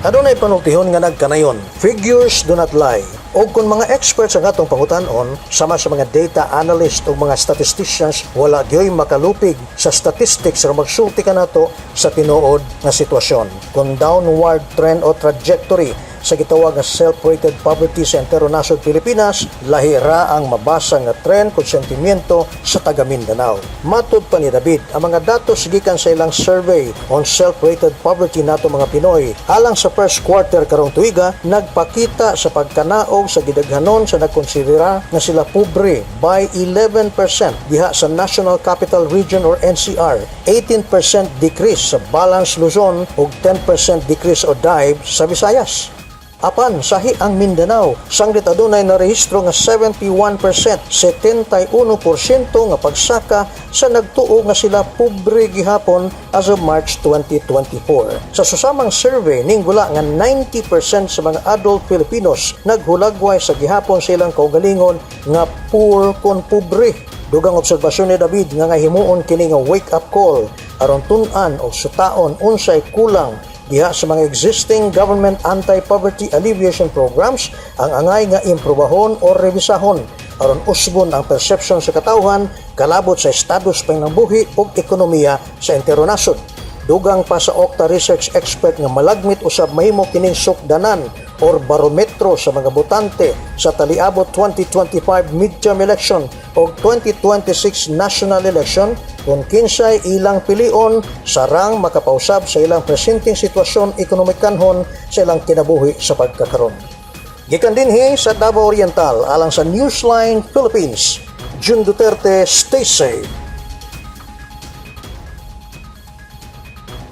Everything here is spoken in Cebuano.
Adunay panultihon nga nagkanayon, "Figures do not lie." O kung mga experts ang atong pangutan-on, sama sa mga data analyst o mga statisticians, wala gyoy makalupig sa statistics aron magsulti kanato sa tinuod nga sitwasyon. Kung downward trend o trajectory sa gitawag nga self-rated poverty sa entero nasod Pilipinas, lahi ra ang mabasa nga trend kung sentimiento sa taga Mindanao. Matud pa ni David, ang mga datos gikan sa ilang survey on self-rated poverty nato mga Pinoy alang sa first quarter karong tuiga nagpakita sa pagkanaog sa gidaghanon sa nagkonsidera nga sila pobre by 11% diha sa National Capital Region or NCR, 18% decrease sa Balance Luzon ug 10% decrease o dive sa Visayas. Apan sahi ang Mindanao, sanglit adunay narehistro nga 71%, 71% nga pagsaka sa nagtuo nga sila pobre gihapon as of March 2024. Sa susamang survey, ninggula nga 90% sa mga adult Filipinos naghulagway sa gihapon sa ilang kaugalingon nga poor kon pobre. Dugang obserbasyon ni David nga himuon kini nga wake up call aron tun-an o sutaon unsay kulang diha sa mga existing government anti-poverty alleviation programs ang angay nga improbahon o revisahon aron usbon ang perception sa katawhan kalabot sa estatus pangabuhi ug ekonomiya sa entero nasod. Dugang pa sa OCTA research expert nga malagmit usab mahimo kining sukdanan or barometro sa mga botante sa taliabot 2025 midterm election o 2026 national election kung kinsay ilang pilion sarang makapausab sa ilang presenteng sitwasyon ekonomikanhon sa ilang kinabuhi sa pagkakaron. Gikan dinhi sa Davao Oriental alang sa Newsline Philippines, Jun Duterte, stay safe.